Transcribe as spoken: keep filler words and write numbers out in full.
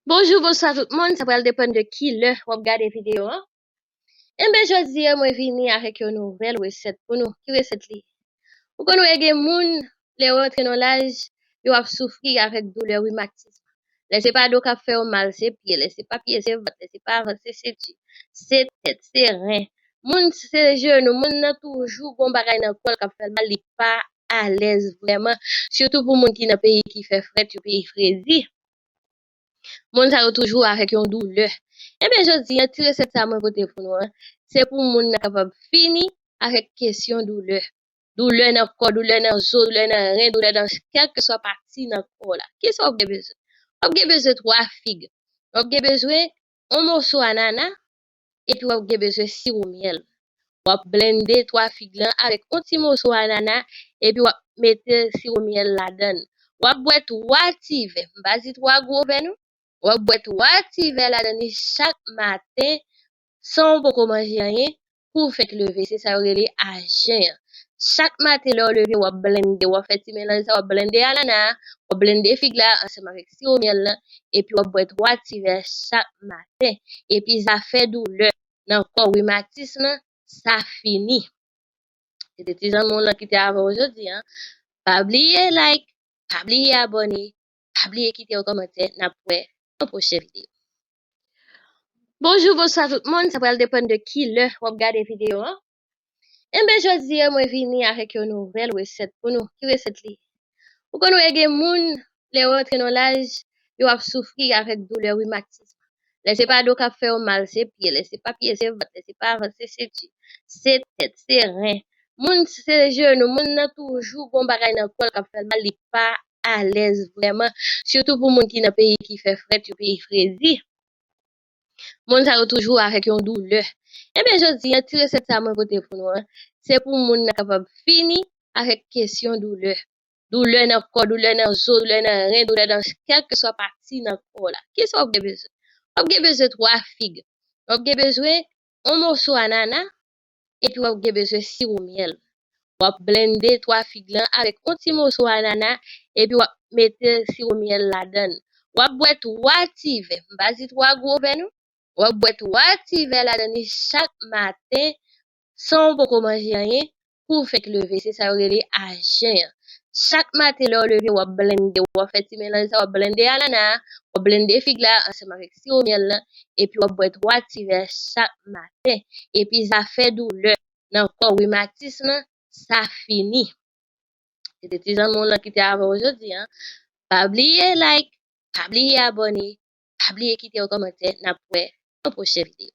Bonjou, bonswa tout moun. Sa pral depann de ki lè w ap gade videyo an. Enben, jodi a, mwen vini avèk yon nouvèl resèt pou nou. Ki resèt li ye? Ou konn wè gen moun, lè yo antre nan laj, yo ap soufri avèk doulè rimatis. Lè se pa do k ap fè yo mal, se pye. Lè se pa pye, se vant. Lè se pa vant, se senti. Se tèt, se ren. Moun, se jenou. Moun nan toujou gon bagay nan kò l k ap fè l mal, li pa alèz vrèman. Sitou pou moun ki nan peyi ki fè frèt, yon peyi fredi. Moun sa yo toujou avèk yon doulè. Enben, jodi a, ti resèt sa mwen pote pou nou an, se pou moun nan kapab fini avèk kesyon doulè. Doulè nan kò, doulè nan zo, doulè nan ren, doulè nan kèlkeswa pati nan kò w la. Kisa w ap gen bezwen? W ap gen bezwen twa fig. W ap gen bezwen yon moso anana, epi w ap gen bezwen siwo myèl. W ap blende twa fig lan avèk yon ti moso anana, epi w ap mete siwo myèl ladan l. W ap bwè twa ti vè, m pa di twa gwo vè non. W ap bwè twa ti vè ladan li chak maten, san w poko manje anyen, pou w fèk leve. Se sa yo rele ajen an. Chak maten lè w leve, w ap blende, w ap fè ti melanj sa, w ap blende anana, w ap blende fig la ansanm avèk siwo myèl lan, epi w ap bwè twa ti vè chak maten. Epi zafè doulè nan kò, rimatis lan, sa fini. Se te ti zanmi w lan ki te avè w jodi a. Pa bliye like, pa bliye abòne, pa bliye kite yon kòmantè, n ap wè nan pwochen videyo. Bonjou, bonswa tout moun, sa pral depann de ki lè w ap gade videyo an. Enben, jodi a, mwen vini avèk yon nouvèl resèt pou nou. Ki resèt li ye? Ou konn wè gen moun, lè yo antre nan laj, yo ap soufri avèk doulè rimatis. Lè se pa do k ap fè yo mal, se pye. Lè se pa pye, se vant. Lè se pa vant, se senti. Se tèt, se ren. Moun, se jenou. Moun nan toujou gon bagay nan kò l k ap fè l mal, li pa alèz vrèman. Sitou pou moun ki nan peyi ki fè frèt, yon peyi fredi. Moun sa yo toujou avèk yon doulè. Enben, jodi a, ti resèt sa mwen pote pou nou an, se pou moun nan kapab fini avèk kesyon doulè. Doulè nan kò, doulè nan zo, doulè nan ren, doulè nan kèlkeswa pati nan kò w la. Kisa w ap gen bezwen? W ap gen bezwen twa fig. W ap gen bezwen yon moso anana, epi w ap gen bezwen siwo myèl. W ap blende twa fig lan avèk yon ti moso anana, epi w ap mete siwo myèl ladan l. W ap bwè twa ti vè, m pa di twa gwo vè non. W ap bwè twa ti vè ladan li chak maten, san w poko manje anyen, pou w fèk leve. Se sa yo rele ajen an. Chak maten lè w leve, w ap blende, w ap fè ti melanj sa, w ap blende anana, w ap blende fig la ansanm avèk siwo myèl lan, epi w ap bwè twa ti vè chak maten. Epi zafè doulè nan kò, rimatis lan, sa fini. Se te ti zanmi w lan ki te avè w jodi a. Pa bliye like, pa bliye abòne, pa bliye kite yon kòmantè, n ap wè nan pwochen videyo.